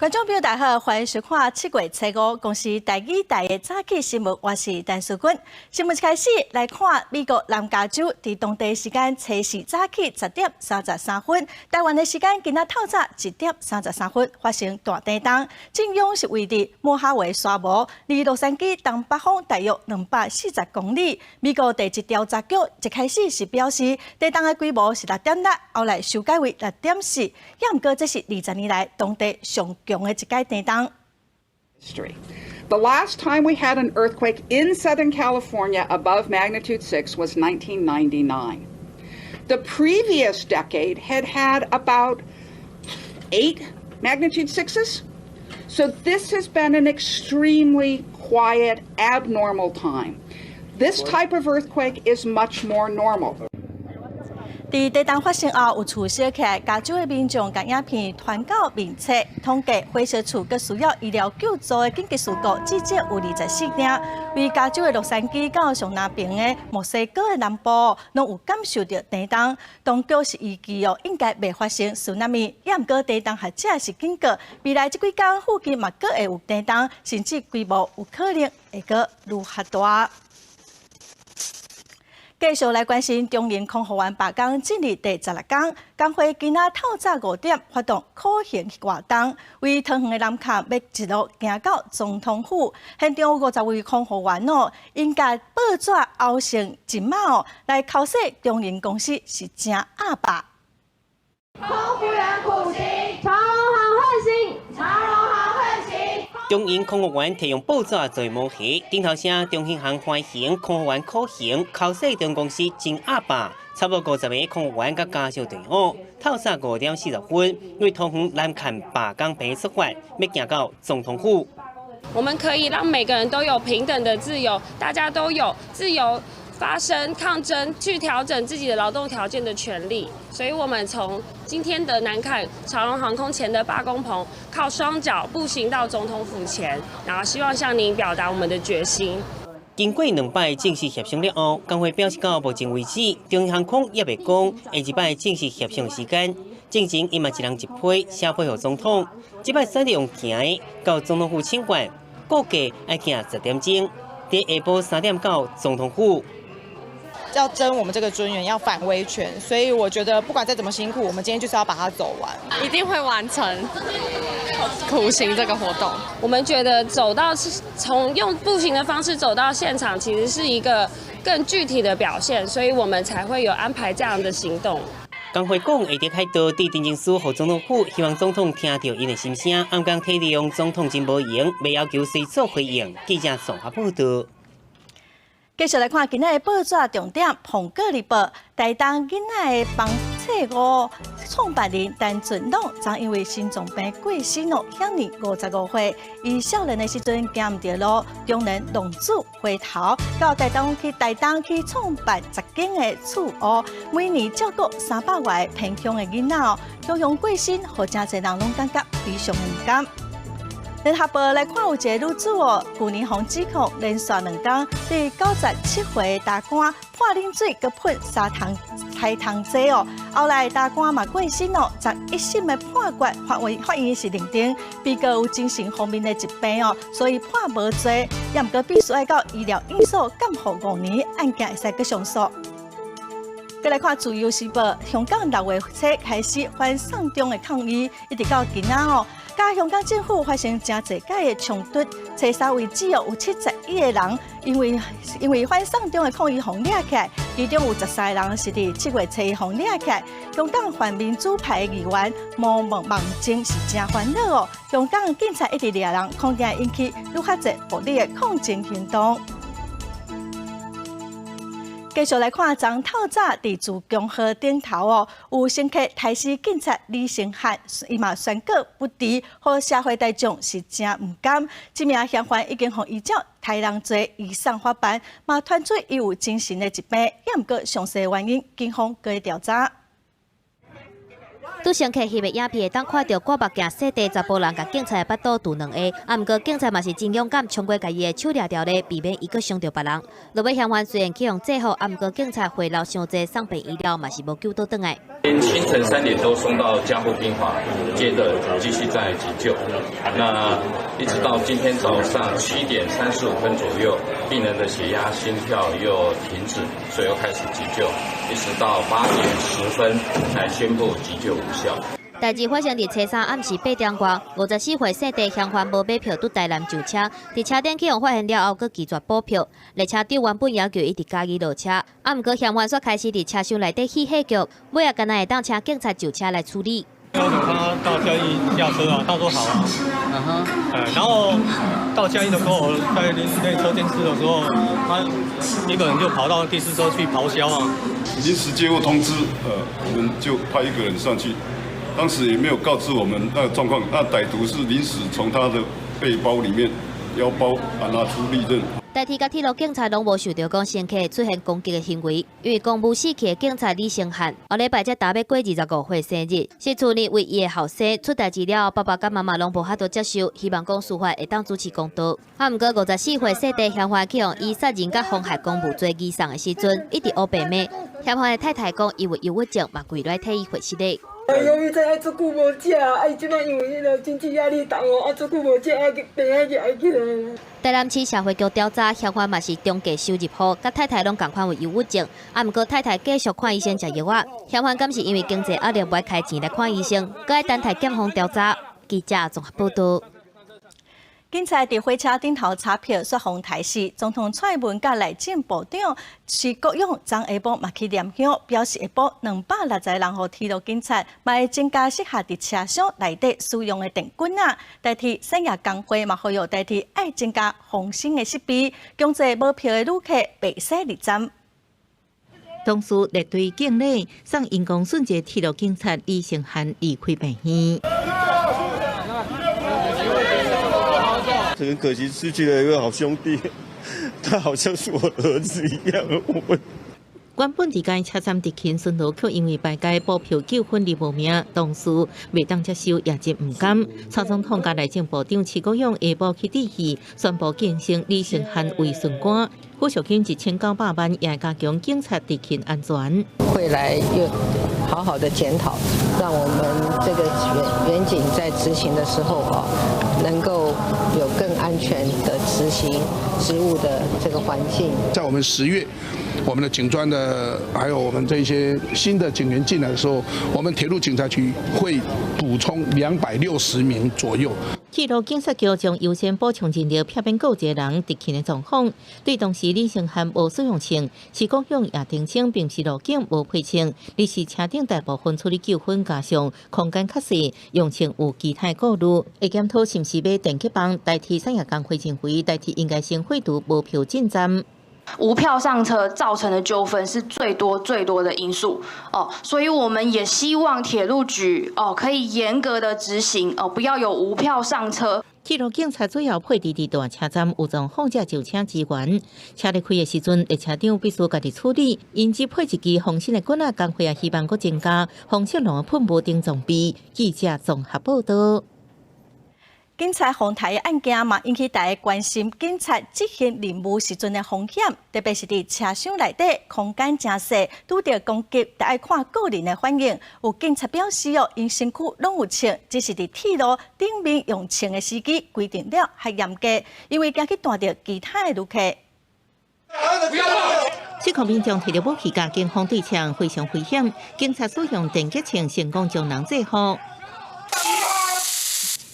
觀眾朋友大家好，歡迎收看7月初五公視台語台的早起新聞，我是陳淑君。新聞一開始來看美國南加州，佇當地時間初四早起10點33分，台灣的時間今仔透早1點33分發生大地動，震央是位佇莫哈維沙漠，離洛杉磯東北方大約240公里。美國地質調查局一開始是表示地動的規模是6.6，後來修改為6.4，也毋過這是20年來當地上強的一擺地動。 The last time we had an earthquake in Southern California above magnitude 6 was 1999. The previous decade had had about 8 magnitude 6s. So this has been an extremely quiet, abnormal time. This type of earthquake is much more normal. 佇地動發生後，有厝燒起來，加州的民眾共影片傳到面冊，統計火燒厝閣需要醫療救助的緊急事故至少有24件。位加州的洛杉磯到上南邊的墨西哥的南部，攏有感受著地動。當局是預計哦，應該袂發生 tsunami，也毋過地動學者是警告，未來這幾工附近嘛閣會有地動，甚至規模有可能會閣愈較大。繼續來關心長榮空服員罷工進入第16工，工會今仔透早5點發動苦行活動，為桃園的南崁欲一路行到總統府。現場有50位空服員哦，𪜶共報紙拗成一馬哦，來哭訴長榮公司是誠鴨霸。空服員苦行，長榮航橫行，長榮航橫行。長榮空服員提用報紙做模型，頂頭寫長榮航歡迎空服員苦行，哭訴長榮公司真鴨霸。差不多50個空服員佮家屬隊伍，透早5點40分，為桃園南崁罷工棚出發，欲行到總統府。我們可以讓每個人都有平等的自由，大家都有自由發聲、抗爭、去調整自己的勞動條件的權利。所以，我們從今天的南崁長榮航空前的罷工棚，靠雙腳步行到總統府前，然後希望向您表達我們的決心。經過兩擺正式協商了後，工會表示到目前為止，長榮航空猶未講下一擺正式協商時間。進前𪜶嘛一人一批寫批予總統，這擺選擇用行的到總統府請願，估計愛行10點鐘，佇下晡3點到總統府。要爭我們這個尊嚴，要反威權，所以我覺得不管再怎麼辛苦，我們今天就是要把它走完。一定會完成苦行這個活動。我們覺得走到從用步行的方式走到現場，其實是一個更具體的表現，所以我們才會有安排這樣的行動。工會講會佇開刀遞陳情書予總統府，希望總統聽著𪜶的心聲，暗講體諒總統真無閒，欲要求隨速回應。記者綜合報道。繼續來看今仔的報紙重點，《蘋果日報》台東囡仔的幫冊五創辦人陳俊朗，昨因為心臟病過身哦，享年55歲。伊少年的時陣行毋著路，中年浪子回頭，到台東去創辦10間的厝屋，每年照顧300外貧窮的囡仔哦，雄雄過身，予誠濟人攏感覺非常毋甘。聯合報來看，有一个女子哦，舊年予指控連續2工對97歲大官潑冷水，閣噴砂糖殺蟲劑哦。後來大官嘛過身哦，11審的判決法院是認定被告有精神方面的疾病哦，所以判無罪。也毋過必須愛到醫療院所監護5年，案件會使閣上訴。閣來看《自由時報》，香港6月初開始反送中的抗議，一直到今仔哦，佮香港政府發生誠濟擺的衝突，初三為止哦，有71個人因為反送中的抗議予掠起來，其中有13個人是佇7月初一予掠起來。香港泛民主派的議員毛孟靜是誠煩惱哦，香港警察一直掠人，恐驚引起愈較濟暴力的抗爭行動。繼續來看，昨透早佇自強號頂頭哦，有乘客刣死警察李承翰，伊嘛宣告不治，予社會大眾是誠毋甘。這名嫌犯已經予依照刣人罪移送法辦，嘛傳出伊有精神的疾病，也毋過詳細原因，警方閣咧調查。拄乘客翕的影片會當看著掛目鏡細塊查埔人共警察的腹肚揬兩下，啊，毋過警察嘛是真勇敢，衝過共伊的手掠牢咧，避免伊閣傷著別人。落尾嫌犯雖然去予制服，啊，毋過警察血流傷濟，送病醫療嘛是無救倒轉來。清晨3點多送到加護病房，接着繼續在急救。那一直到今天早上7點35分左右，病人的血壓、心跳又停止，所以又開始急救，一直到8點10分才宣布急救無效。代誌發生佇初三暗時8點外，54歲姓鄭嫌犯無買票，拄台南上車，佇車頂去予發現了後，閣拒絕補票。列車長原本要求伊佇嘉義落車，啊，毋過嫌犯煞開始佇車廂內底戲戲叫，尾仔敢若會當請警察上車來處理。要求他到嘉義下車啊，他說好啊。然後到嘉義的時候，在列車電視的時候，他一個人就跑到第四車去咆哮啊。臨時接獲通知，我們就派一個人上去。當時也沒有告知我們那個狀況，那歹徒是臨時從他的背包裡面腰包啊拿出利刃。台鐵佮鐵路警察攏無受著講乘客出現攻擊的行為，因為公務死去的警察李承翰，後禮拜才踏欲過25歲生日，是厝裡唯一的後生，出代誌了後，爸爸佮媽媽攏無法度接受，希望講司法會當主持公道。啊，毋過54歲細塊嫌犯去予以殺人佮妨害公務罪移送的時陣，一直烏白罵。嫌犯的太太講，伊有憂鬱症，嘛跪來替伊回失禮。憂鬱症愛足久無食，啊，伊這擺因為彼个經濟壓力大哦，啊，足久無食，啊，病啊壓起來。台南市社會局調查，嫌犯嘛是中低收入戶，佮太太攏仝款有憂鬱症，啊，毋過太太繼續看醫生食藥仔。嫌犯敢是因為經濟壓力無愛開錢來看醫生，閣愛等待檢方調查。記者綜合報道。警察佇火車頂頭查票，煞予刣死。總統蔡英文佮內政部長徐國勇昨下晡嘛去念香，表示會補260人予鐵路警察，嘛會增加適合佇車廂內底使用的電棍仔。台鐵產業工會嘛呼籲台鐵愛增加防身的設備，強制無票的旅客袂使入站。同事列隊敬禮，送因公殉職鐵路警察李承翰離開病院。很可惜失去了一位好兄弟，他好像是我兒子一樣。我原本佇該車站執勤巡邏，卻因為排街補票糾紛而無命，同事袂當接受，也真毋甘。蔡總統佮內政部長徐國勇下晡去致意，宣布晉升李承翰為巡官，撫恤金1900萬，也加強警察執勤安全。會來又好好的檢討，讓我們這個員警在執行的時候啊，能夠有更安全的執行職務的這個環境。在我們10月，我們的警專的，還有我們這些新的警員進來的時候，我們鐵路警察局會補充260名左右。鐵路警察局將優先補充人力，避免閣一個人執勤的狀況。對當時李承翰無使用槍，徐國勇也澄清，並毋是路警無配槍，而是車頂大部分處理糾紛，加上空間較細，用槍有其他顧慮。會檢討是毋是買電擊棒代替產業工會認為，台鐵應該先廢除無票進站。無票上車造成的糾紛是最多最多的因素哦，所以我們也希望鐵路局哦可以嚴格的執行哦，不要有無票上車。鐵路警察主要配置佇大車站有裝放者就車資源，車離開的時陣，列車長必須家己處理。因此配一支防身的棍仔，工會也希望閣增加防色狼噴霧等裝備。記者綜合報道。警察予刣的案件嘛，引起大家關心警察執行任務時陣的風險，特別是佇車廂內底空間誠細，拄著攻擊，著愛看個人的反應。有警察表示哦，𪜶身軀攏有槍，只是佇鐵路頂面用槍的時機規定了較嚴格，因為驚去彈著其他的旅客。失控民眾提著武器佮警方對槍，非常危險。警察使用電擊槍成功將人制服。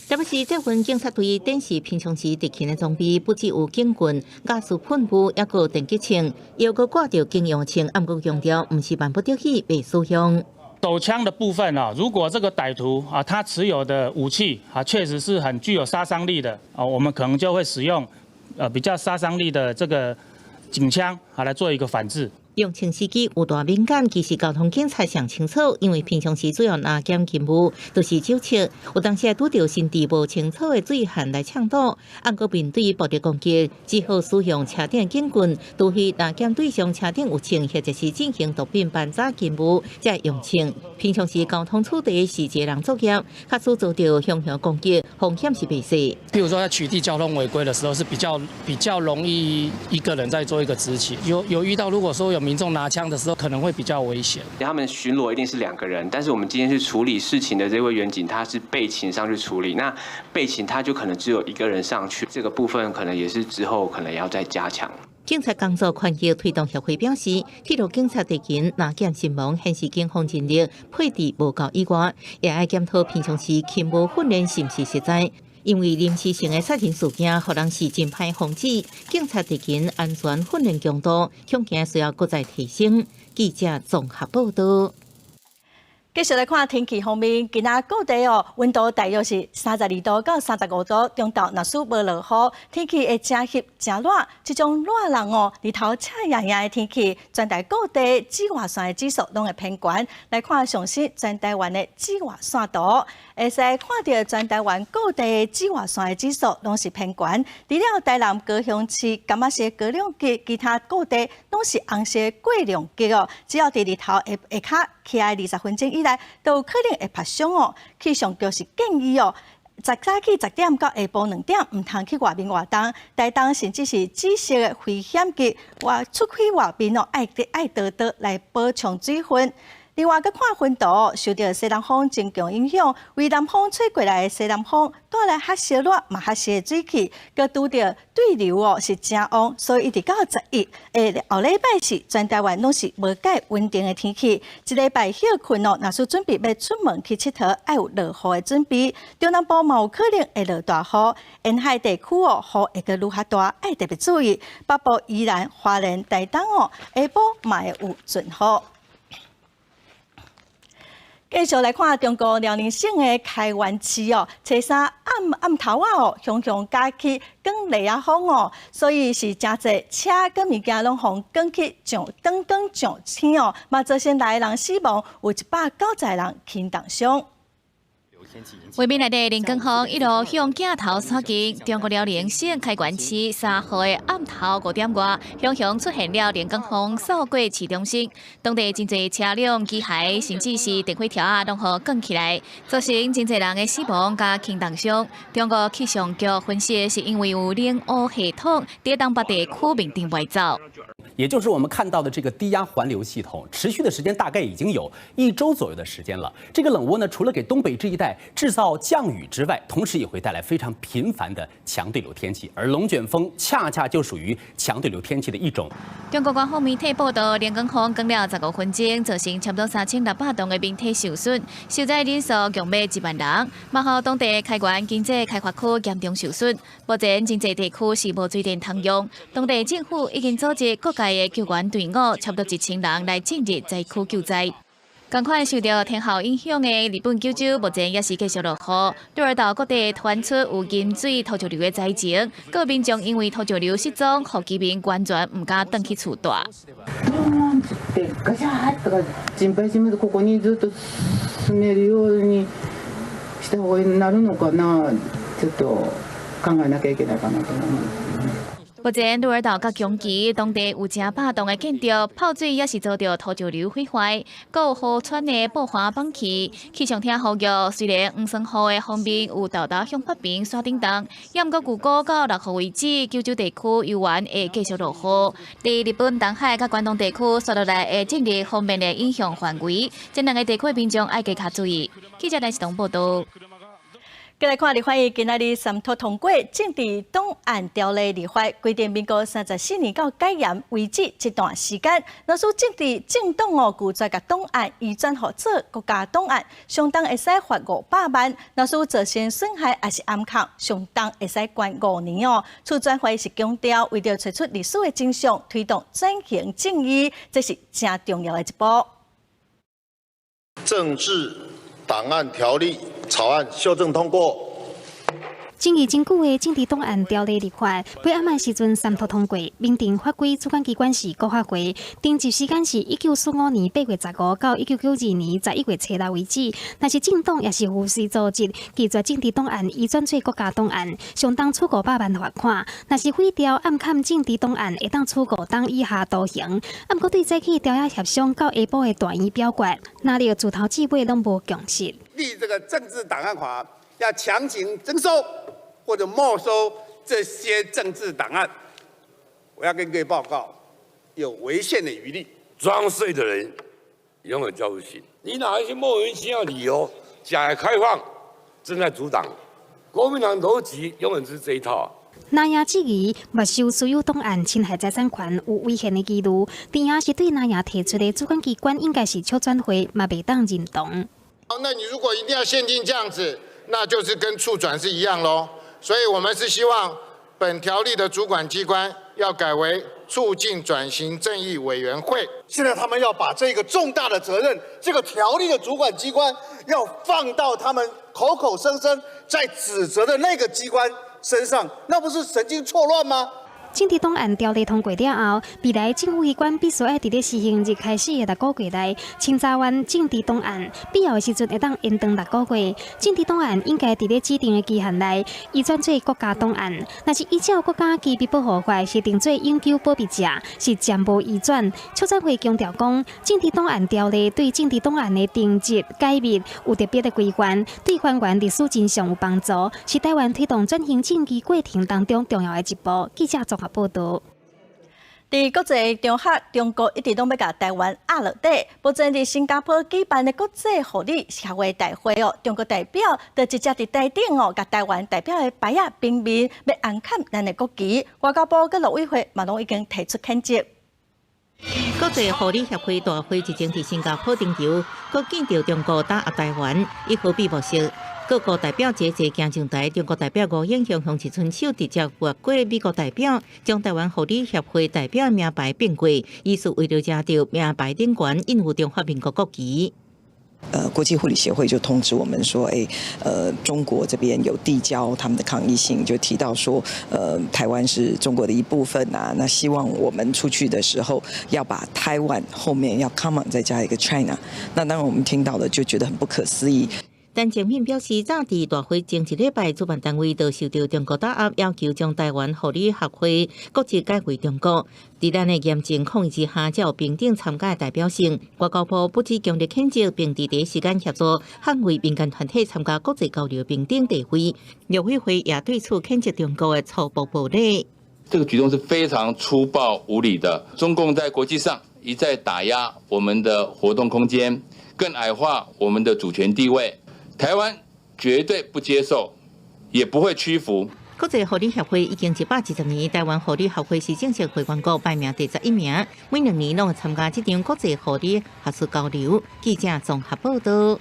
特別是這份警察隊展示平常時執勤的裝備，不只有警棍、瓦斯噴霧，抑閣有電擊槍，又閣掛著警用槍，毋過強調毋是萬不得已袂使用。手槍的部分啊，如果這個歹徒啊，他持有的武器啊，確實是很具有殺傷力的啊，我們可能就會使用比較殺傷力的這個警槍啊來做一個反制。用槍時機有偌敏感，其實交通警察上清楚，因為平常時主要臨檢勤務就是酒測，有當時會拄著身份無清楚的醉漢來搶堵，毋過面對暴力攻擊，只好使用車頂警棍，除非臨檢對象車頂有槍，或者是進行毒品盤查勤務，才會用槍。平常時交通處理是一個人作業，假使遭著雄雄攻擊，風險是袂細。譬如說在取締交通違規的時候，是比較容易一個人在做一個執勤。有遇到如果說有民眾拿槍的時候，可能會比較危險。他們巡邏一定是兩個人，但是我們今天去處理事情的這位員警，他是備勤上去處理，那備勤他就可能只有一個人上去，這個部分可能也是之後可能要再加強。警察工作權益推動協會表示，鐵路警察地勤臨檢身亡，顯示警方人力配置無夠以外，也愛檢討平常時勤務訓練是毋是實在。因為臨時性的殺人事件，予人是真歹防止。警察地勤安全訓練強度，恐驚需要閣再提升。記者綜合報道。繼續來看天氣方面，今仔各地哦，溫度大約是32度到35度，中晝若使無落雨，天氣會誠翕誠熱。這種熱人哦，日頭赤炎炎的天氣，全台各地紫外線的指數攏會偏懸。來看上新全台灣的紫外線圖，會使看著全台灣各地紫外線的指數攏是偏懸。除了台南、高雄市、柑仔色高兩級，其他各地攏是紅色過兩級哦。只要佇日頭下下跤起來20分鐘以內，都有可能會曝傷哦。氣象局是建議哦，早起10點到下晡2點，毋通去外面活動。台東甚至是紫色的危險級，外出去外面哦，愛多多來補充水分。另外，閣看雲圖，受著西南風增強影響，為南風吹過來的西南風帶來較燒熱嘛較濕的水汽，閣拄著對流哦是誠旺，所以一直到11的後禮拜四，全台灣攏是無蓋穩定的天氣。這禮拜歇睏哦，若是準備欲出門去𨑨迌，愛有落雨的準備。中南部嘛有可能會落大雨，沿海地區哦雨會閣愈較大，愛特別注意。北部宜蘭、花蓮、台東哦，下晡嘛會有陣雨。繼續來看中國遼寧省的開原市哦，初三暗暗頭仔哦，雄雄捲起捲雷仔風哦，所以是誠濟車佮物件攏予捲去上轉轉上天哦，嘛造成來人死亡，有190人輕重傷。畫面內底龍捲風一路向鏡頭駛近，中國遼寧省開原市3號的暗頭5點外，雄雄出現了龍捲風掃過市中心，當地真濟車輛、機械，甚至是電火柱仔，攏予捲起來，造成真濟人的死亡佮輕重傷。中國氣象局分析，是因為有冷霧系統佇東北地區面頂外走。也就是我們看到的這個低壓環流系統，持續的時間大概已經有一周左右的時間了。這個冷渦呢，除了給東北這一帶製造降雨之外，同時也會帶來非常頻繁的強對流天氣，而龍捲風恰恰就屬於強對流天氣的一種。中國官方媒體報道，龍捲風捲了15分鐘，造成差不多3600棟的民宅受損，受災人數共欲1萬人，嘛予當地開原經濟開發區嚴重受損。目前真濟地區是無水電通用，當地政府已經組織各界的救援隊伍，差不多1000人來進入災區救災。仝款受著天候影響的日本九州，目前也是繼續落雨。鹿兒島各地傳出有淹水、土石流的災情，閣民眾因為土石流失蹤，予居民完全毋敢轉去厝蹛。ガシャとか心配します。ここにずっと住めるようにした方がなるのかな。ちょっと考えなきゃいけないかなと思います。目前鹿兒島佮長崎當地有成百棟的建築泡水，也是遭著土石流毀壞，閣有河川的布環崩去。氣象廳呼籲，雖然黃酸雨的鋒面有沓沓向北邊煞頂動，也毋過預估到6號為止，九州地區猶原會繼續落雨。佇日本東海佮關東地區，紲落來會進入鋒面的影響範圍，這兩个地區民眾愛加較注意。記者來自東報道。繼來看立法院今仔日三讀通過政治檔案條例立法，規定民國34年到解嚴為止這段時間，若使政治政黨哦拒絕共檔案移轉予做國家檔案，相當會使罰500萬；若使造成損害抑是暗崁，相當會使關5年哦。促轉會是強調，為著揣出歷史的真相，推動轉型正義，這是誠重要的一步。政治檔案條例草案修正通過。爭議真久的政治檔案條例立法，八暗的時陣三讀通過，明定法規主管機關是國發會，定級時間是1945年8月15到1992年11月初6為止。若是政黨抑是有序組織拒絕政治檔案移轉做國家檔案，相當處500萬罰款；若是毀掉暗崁政治檔案，會當處5冬以下徒刑。毋過對早起朝野協商到下晡的大院表決，哪里自頭至尾攏無共識。立這個政治檔案法，要強行徵收或者沒收這些政治檔案，我要跟各位報告，有違憲的疑慮。裝睡的人永遠叫不醒。你拿一些莫名其妙理由，假開放正在阻擋，國民黨邏輯永遠是這一套。藍營質疑沒收私有檔案侵害財產權有違憲的疑慮，甜營是對藍營提出的主管機關應該是促轉會，嘛袂當認同。那你如果一定要限定這樣子，那就是跟促轉是一樣咯。所以我們是希望本條例的主管機關要改為促進轉型正義委員會。現在他們要把這個重大的責任，這個條例的主管機關要放到他們口口聲聲在指責的那個機關身上，那不是神經錯亂嗎？政治檔案條例通過了後，未來政府機關必須愛佇咧施行日開始的6個月內清查完政治檔案，必要的時陣會當延長6個月。政治檔案應該佇咧指定的期限內移轉做國家檔案，若是依照國家機密保護法設定做永久保密者，是暫無移轉。促轉會強調講，政治檔案條例對政治檔案的定級解密有特別的規範，對還原歷史真相有幫助，是台灣推動轉型正義過程當中重要的一步。記者綜合報導。佇國際場合，中國一直攏欲共台灣壓落底。目前佇新加坡舉辦的國際護理協會大會哦，中國代表就直接佇台頂哦，共台灣代表的牌仔平面欲紅崁咱的國旗。外交部佮陸委會嘛攏已經提出譴責。國際護理協會大會日前佇新加坡登場，閣見著中國打壓台灣，伊何必無說？各國代表齊齊行上台，中國代表吳英雄用一伸手直接越過美國代表，將台灣護理協會代表名牌變過，意思為著遮著名牌頂懸印有中華民國國旗。國際護理協會就通知我們說，中國這邊有遞交他們的抗議信，就提到說，台灣是中國的一部分啊，那希望我們出去的時候要把台灣後面要 comma 再加一個 China。那當然我們聽到了就覺得很不可思議。陳靜敏表示，早佇大會前一禮拜，主辦單位就受著中國打壓，要求將台灣護理學會國籍改為中國。佇咱的嚴正抗議之下，才有平等參加的代表性。外交部不止強烈譴責，並佇第一時間協助捍衛民間團體參加國際交流平等地位。陸委會也對此譴責中國的粗暴無禮。這個舉動是非常粗暴無禮的。中共在國際上一再打壓我們的活動空間，更矮化我們的主權地位。台灣絕對不接受，也不會屈服。國際護理協會已經120年，台灣護理學會是正式會員國排名第11名，每2年攏會參加這場國際護理學術交流。記者綜合報導。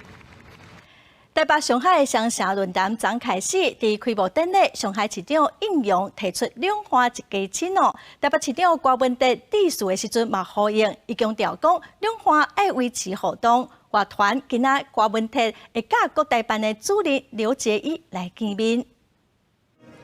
台北上海雙城論壇昨開始，佇開幕典禮，上海市長應勇提出兩岸一家親哦。台北市長柯文哲致辭的時陣嘛呼應，伊強調講兩岸愛維持互動。外傳今仔柯文哲會佮國台辦的主任劉結一來見面。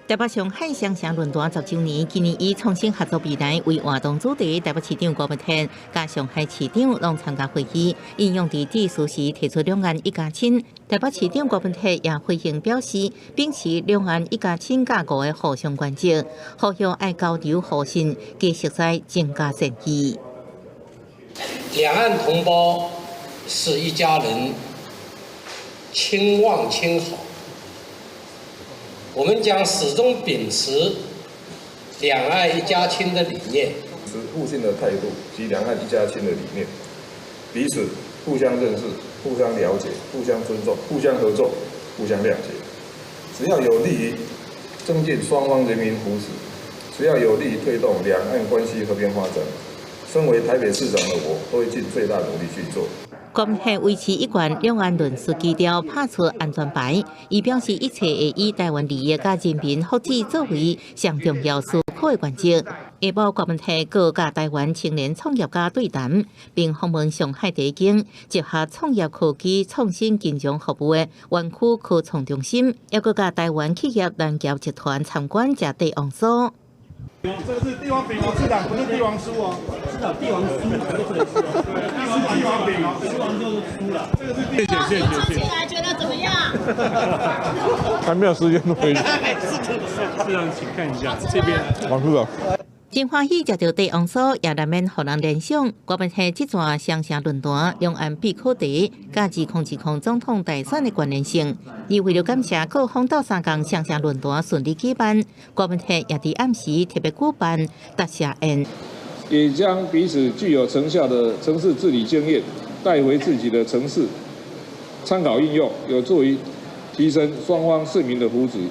台北上海雙城論壇10週年，今年以創新合作未來為活動主題，台北市長柯文哲佮上海市長攏參加會議，應勇佇致辭時提出兩岸一家親。台北市長柯文哲也回應表示，秉持兩岸一家親佮五个互相原則，呼籲愛交流互信，加熟似增加善意。兩岸同胞是一家人，親望親好。我們將始終秉持兩岸一家親的理念，持互信的態度及兩岸一家親的理念，彼此互相認識、互相了解、互相尊重、互相合作、互相諒解。只要有利於增進雙方人民福祉，只要有利於推動兩岸關係和平發展，身為台北市長的我，都會盡最大努力去做。柯文哲維持一貫兩岸論述基調，拍出安全牌。伊表示一切會以台灣利益佮人民福祉作為上重要思考的原則。下晡郭文泰閣佮台灣青年創業家對談，並訪問上海地景，結合創業科技創新金融服務的園區科創中心，猶閣佮台灣企業南僑集團參觀食帝王酥。這個是帝王餅哦，市長不是帝王酥哦，市長帝王酥不能吃哦，是帝王餅哦，吃完就是輸了。這個是謝謝謝謝謝謝。吃起來覺得怎麼樣？還沒有時間回去。市長，請看一下這邊。王市長。真歡喜食著帝王酥，也難免予人聯想。郭文泰這逝雙城論壇，兩岸閉口地，佮2020總統大選的關聯性。而為了感謝各方鬥相共雙城論壇順利舉辦，郭文泰也佇暗時特別舉辦答謝宴，也將彼此具有成效的城市治理經驗帶回自己的城市，參考應用，有助於提升雙方市民的福祉。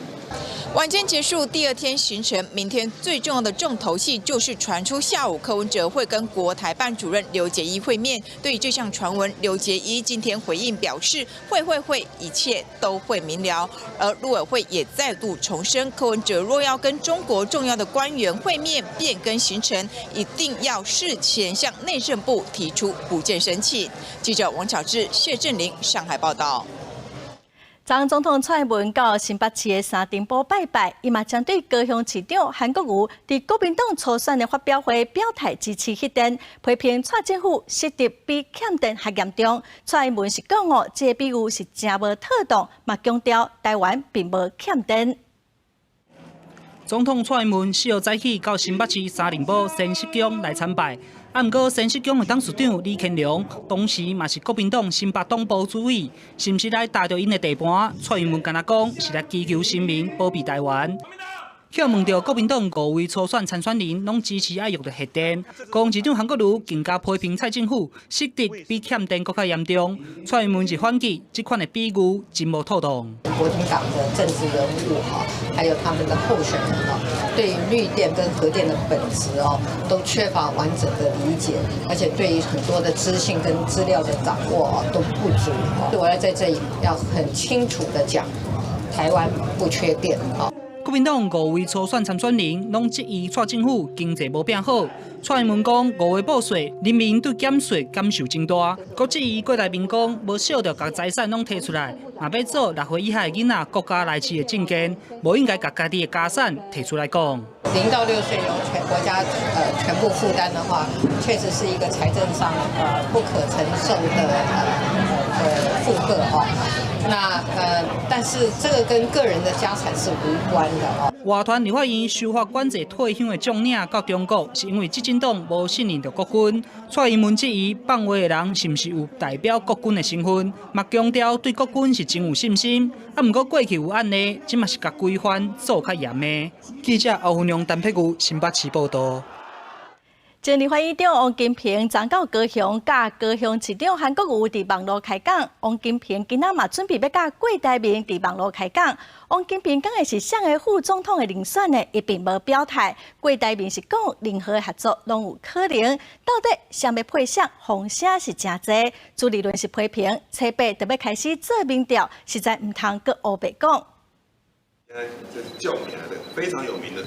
晚間結束第二天行程，明天最重要的重頭戲就是傳出下午柯文哲會跟國台辦主任劉結一會面。對於這項傳聞，劉結一今天回應表示，會會會，一切都會明了。而陸委會也再度重申，柯文哲若要跟中國重要的官員會面，變更行程，一定要事前向內政部提出補件申請。記者王巧智、謝振林上海報道。昨總統蔡英文到新北市的三重埔拜拜，伊嘛針對高雄市長韓國瑜佇國民黨初選的發表會表態支持核電，批評蔡政府失職比欠電還嚴重。蔡英文是講哦，這個比喻是誠無妥當，嘛強調台灣並無欠電。總統蔡英文4號早起到新北市三重埔仙石宮來參拜，啊，毋過仙石宮的董事長李乾龍，當時嘛是國民黨新北黨部主委，是毋是來踏著𪜶的地盤？蔡英文敢若講是來祈求神明保庇台灣。予問著國民黨五位初選參選人攏支持愛用著核電，高雄市長韓國瑜更加批評蔡政府失職比欠電閣較嚴重。蔡英文是反擊，這款的比喻真無妥當。國民黨的政治人物哈，還有他們的候選人哦，對於綠電跟核電的本質哦，都缺乏完整的理解，而且對於很多的資訊跟資料的掌握哦都不足。我要在這裡要很清楚的講，台灣不缺電啊。國民黨五位初選參選人攏質疑蔡政府經濟無變好。蔡英文講5月報稅，人民對減稅感受真大。閣質疑郭台銘講無惜著共財產攏提出來，若欲做6歲以下的囡仔國家來飼的政見，無應該共家己的家產提出來講。0到6歲由全國家全部負擔的話，確實是一個財政上不可承受的負荷哦。那但是這個跟個人的家產是無關的哦。外團立法院修法管制退休的將領到中國，是因為執政黨無信任著國軍。蔡英文質疑放話的人是毋是有代表國軍的身份，嘛強調對國軍是真有信心。啊，毋過過去有案例，這馬是共規範做較嚴的。記者歐文良、陳佩玉新北市報道。前立法院長王金平昨到高雄，佮高雄市長韓國瑜佇網路開講。王金平今仔嘛準備欲佮郭台銘佇網路開講。王金平講的是啥个副總統的人選呢？伊並無表態。郭台銘是講任何合作攏有可能。到底誰欲配誰？風聲是誠濟。朱立倫是批評，初八就欲開始做民調，實在毋通閣烏白講。這是叫名的，非常有名的。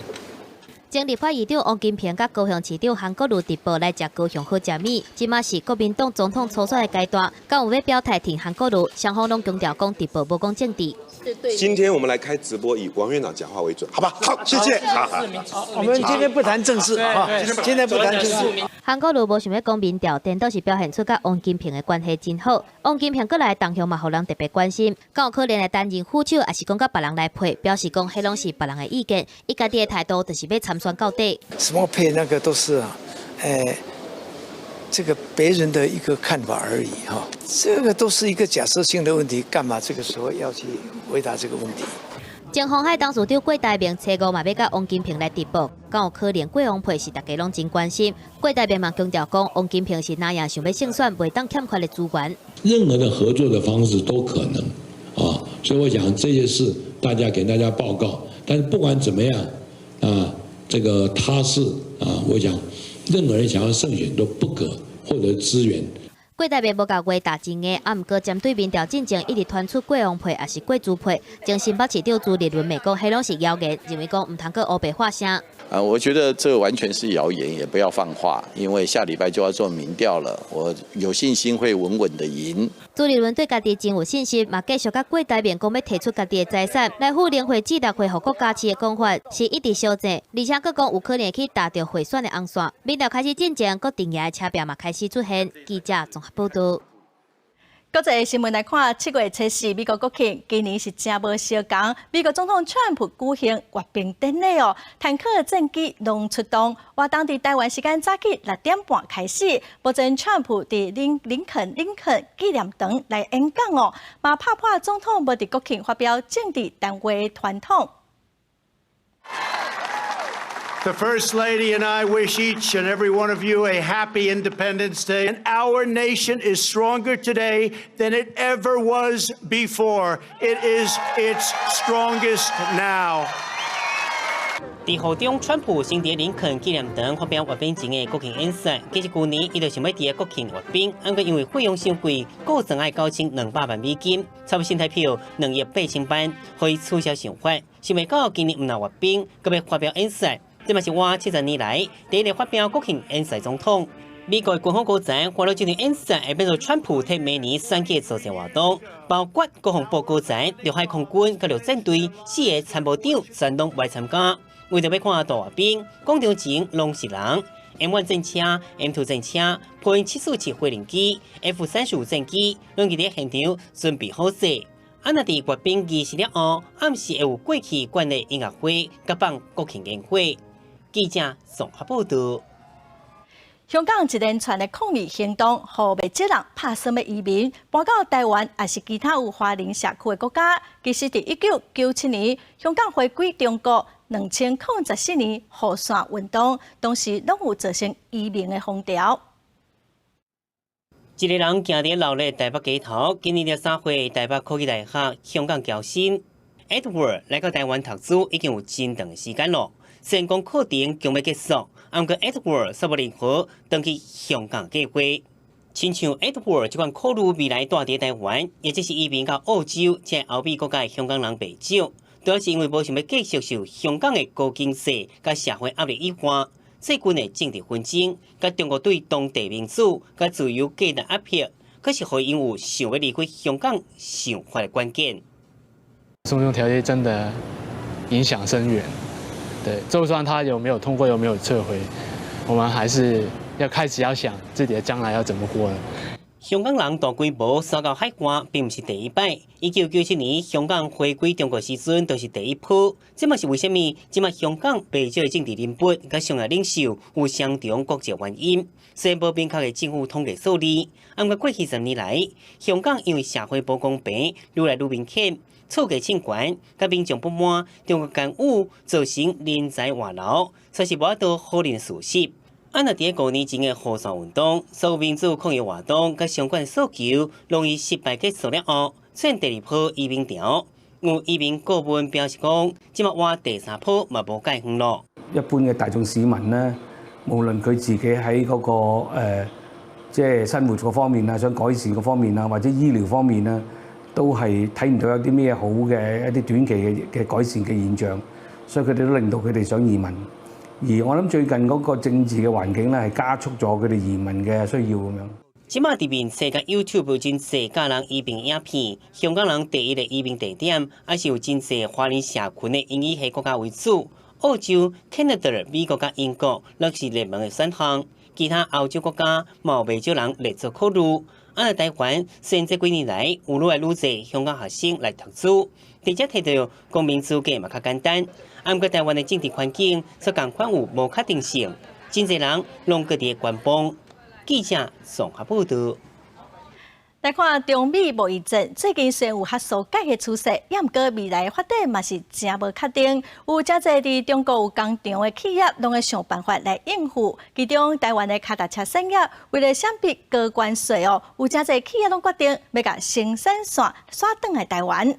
前立法院長王金平佮高雄市長韓國瑜直播來食高雄好食物，這馬是國民黨總統初選的階段，敢有欲表態挺韓國瑜，雙方攏強調講直播無講政治。今天我們來開直播，以王院長講話為準，好吧？好，謝謝。好，我們今天不談政治，哈，今天不談政治。韓國瑜無想欲講民調，顛倒是表現出佮王金平的關係真好。王金平過來動向嘛，予人特別關心，敢有可能來擔任副手，抑是講佮別人來配，表示講彼攏是別人的意見，伊家己的態度就是欲參選到底。什麼配那個都是啊，這個別人的一個看法而已哈，這個都是一個假設性的問題，幹嘛這個時候要去回答這個問題？前鴻海董事長郭台銘初五嘛欲佮王金平來直播，敢有可能郭王配是大家攏真關心。郭台銘嘛強調講，王金平是若也想欲勝選，袂當欠缺的資源。任何的合作的方式都可能啊，所以我想這些事大家給大家報告。但是不管怎麼樣啊，這個他是啊，我想任何人想要勝選都不可獲得資源。郭台銘無共話打真硬，啊，毋過針對民調進前一直傳出郭王配抑是郭朱配，前新北市長朱立倫罵講，彼攏是謠言，認為講毋通閣烏白發聲。啊，我覺得這完全是謠言，也不要放話，因為下禮拜就要做民調了，我有信心會穩穩的贏。朱立倫對家己真有信心，嘛繼續佮郭台銘講欲提出家己的財產來付聯會至六歲予國家飼的講法，是一直修正，而且閣講有可能去踏著賄選的紅線。民調開始進前，各陣營的車票嘛開始出現。記者綜合報道。國際新聞來看，7月初四美國國慶，今年是誠無相仝。美國總統川普舉行閱兵典禮哦，坦克戰機攏出動。活動佇台灣時間早起6點半開始，目前川普佇林肯紀念堂來演講哦，嘛拍破總統無佇國慶發表政治談話的傳統。 The First Lady and I wish each and every one of you a happy Independence Day. And our nation is stronger today than it ever was before. It is its strongest now. 佇雨中，川普先佇林肯紀念堂發表閱兵前的國慶演說。其實舊年，伊就想欲佇國慶閱兵，毋過因為費用傷貴，估算愛9200萬美金，差不多新台幣2億8千萬，予伊取消想法。想袂到今年毋但閱兵，閣欲發表演說。這嘛是倚70年來第一个發表國慶演說總統。美國軍方高層發表這場演說，會變做川普替明年選舉造勢活動，包括國防部高層、陸海空軍、佮陸戰隊四个參謀長全攏來參加。為著欲看大閱兵，廣場前攏是人。M1 戰車、M2 戰車、波音747飛行機、F-35戰機，攏佇咧現場準備好勢。啊，若佇閱兵儀式了後，暗時會有過去慣例音樂會，佮放國慶煙火。記者綜合報道。香港一連串的抗議行動，予袂少人拍算欲移民，搬到台灣，抑是其他有華人社區的國家。其實，佇1997年，香港回歸中國2014年雨傘運動，當時攏有造成移民的風潮。一个人行佇鬧熱台北街頭，今年23歲，台北科技大學香港僑生 Edward 來到台灣讀書已經有真長的時間咯。雖然講課程將欲結束，毋過 Edward 煞無任何轉去香港計劃。親像 Edward 這款考慮未來蹛佇台灣，抑或是移民到澳洲，這歐美國家的香港人袂少，主要是因為無想欲繼續受香港的高經濟佮社會壓力以外，最近的政治紛爭，佮中國對當地民主佮自由價值壓迫，閣是予𪜶有想欲離開香港想法的關鍵。送中條例真的影響深遠，對，就算他有沒有通過，有沒有撤回，我們還是要開始要想自己的將來要怎麼過了。香港人大規模徙到海外，並毋是第一擺。1997年香港回歸中國時陣，就是第一波。這嘛是為啥物？這馬香港袂少的政治人物佮商業領袖有雙重國籍原因。雖然無明確的政府統計數字，毋過過去10年來，香港因為社會無公平愈來愈明顯，厝價衝懸，佮民眾不滿中國干預，造成人才外流，確實無法度否認事實。啊，若佇5年前的雨傘運動，所有民主抗議活動佮相關訴求，攏以失敗結束了後，出現第二波移民潮。有移民顧問表示講，這馬倚第三波嘛無介遠咯。一般嘅大眾市民呢，無論佢自己喺嗰個即係生活嗰方面啊，想改善嗰方面啊，或者醫療方面啊，都係睇唔到有啲咩好嘅一啲短期嘅改善嘅現象，所以佢哋都令到佢哋想移民。而我諗最近嗰個政治嘅環境咧，係加速咗佢哋移民嘅需要咁樣。這馬佇面世界 YouTube 真濟教人移民影片，香港人第一个移民地點，還是有真濟華人社群的英語系國家為主。澳洲、Canada、美國佮英國，攏是熱門的選項。其他歐洲國家嘛有袂少人列做考慮。啊，台灣雖然這幾年來有愈來愈濟香港學生來讀書，直接提著公民資格嘛較簡單。啊，毋過台灣的政治環境卻仝款有無確定性，真濟人攏閣佇觀望。記者綜合報道。來看中美貿易戰，最近雖然有較紓解的趨勢，也毋過未來發展嘛是誠無確定。有誠濟佇中國有工廠的企業，攏會想辦法來應付。其中台灣的跤踏車產業，為了閃避高關稅哦，有誠濟企業攏決定欲共生產線徙轉來台灣。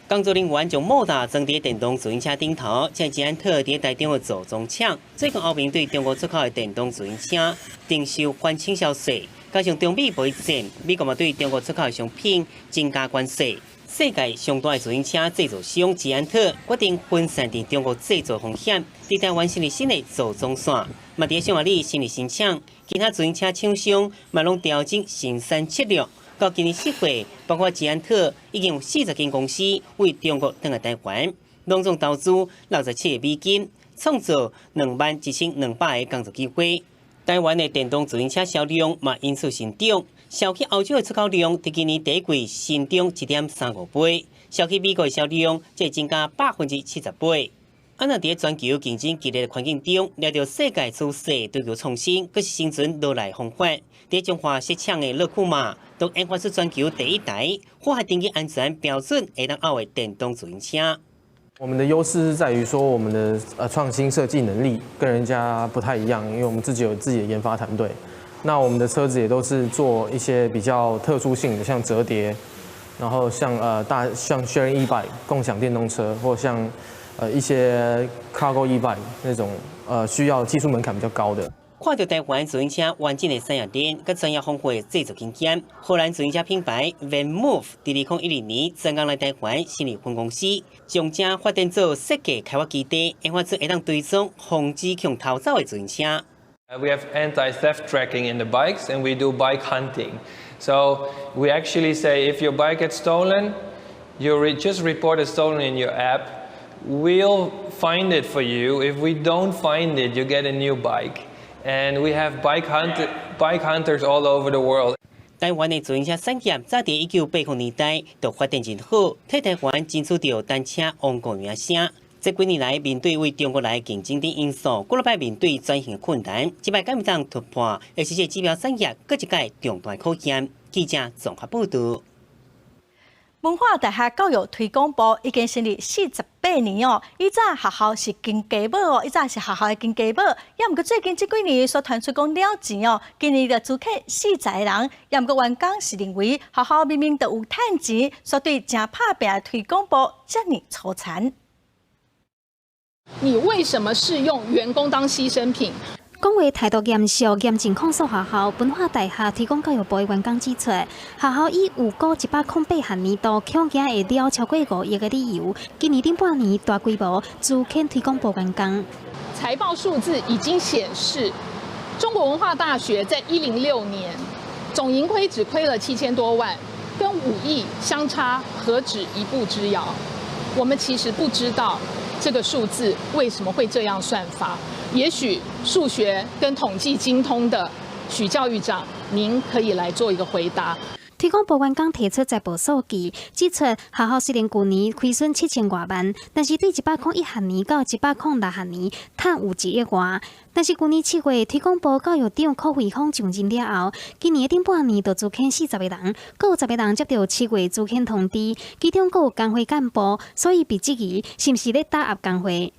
工作人員將莫達裝佇電動自行車頂頭，這捷安特佇台中的組裝廠，最近歐盟對中國出口的電動自行車徵收反傾銷稅，加上中美貿易戰，美國嘛對中國出口商品增加關稅。世界上大的自行車製造商捷安特決定分散佇中國製造風險，佇台灣設立新的組裝線，嘛佇匈牙利設立新廠，其他自行車廠商嘛攏調整生產策略。到今年4月，包括捷安特已經有40間公司對中國轉來台灣，攏總投資67億美金，創造21,200個工作機會。台灣的電動自行車銷量嘛因此成長，銷去歐洲的出口量佇今年第一季成長1.35倍，銷去美國的銷量則增加78%。啊，若佇全球競爭激烈的環境中，抓著世界趨勢，追求創新，閣是生存落來方法。佇彰化設廠的樂庫馬，都研發出全球第一台符合電機安全標準、會當拗的電動自行車。我們的優勢是在於說，我們的創新設計能力跟人家不太一樣，因為我們自己有自己的研發團隊。那我們的車子也都是做一些比較特殊性的，像折疊，然後像大像 Sharing E-bike 共享電動車，或像一些 Cargo E-bike 那種需要技術門檻比較高的。看著台灣自行車完整的產業鏈，佮專業豐富的製造經驗，荷蘭自行車品牌 VanMoof 佇2012年專工來台灣成立分公司，將遮發展做設計開發基地，研發出會當追蹤防止予偷走的自行車。 We have anti-theft tracking in the bikes, and we do bike hunting. So we actually say if your bike gets stolen, you just report it stolen in your app. We'll find it for you. If we don't find it, you get a new bike. And we have bike hunters all over the world. 台灣的自行車產業早佇1980年代就發展真好，替台灣爭取著單車王國名聲。這幾年來面對對中國來競爭等因素，幾若擺面對轉型的困難，這擺敢會當突破，會是這指標產業閣一屆重大考驗。記者綜合報導。文化大學教育推廣部已經成立48年哦，以前學校是金雞母哦，以前是學校的金雞母，也毋過最近這幾年所傳出講了錢哦，今年就資遣40個人，也毋過員工是認為學校明明就有趁錢，煞對誠拍拚的推廣部遮爾粗殘。你為什麼是用員工當犧牲品？講話態度嚴肅，嚴正控訴學校。文化大學推廣教育部的員工指出，學校以有估108學年度恐驚會了超過5億的理由，今年頂半年大規模資遣推廣部員工。財報數字已經顯示，中國文化大學在106年總盈虧只虧了7000多萬，跟5億相差何止一步之遙。我們其實不知道這個數字為什麼會這樣算法。也許數學跟統計精通的許教育長，您可以來做一個回答。推廣部員工提出財報數據，指出學校雖然舊年虧損7000外萬，但是對101學年到106學年趁有1億外。但是舊年7月，推廣部教育長柯惠芳上任了後，今年頂半年就資遣40個人，閣有10個人接著7月資遣通知，其中閣有工會幹部，所以被質疑是毋是咧打壓工會。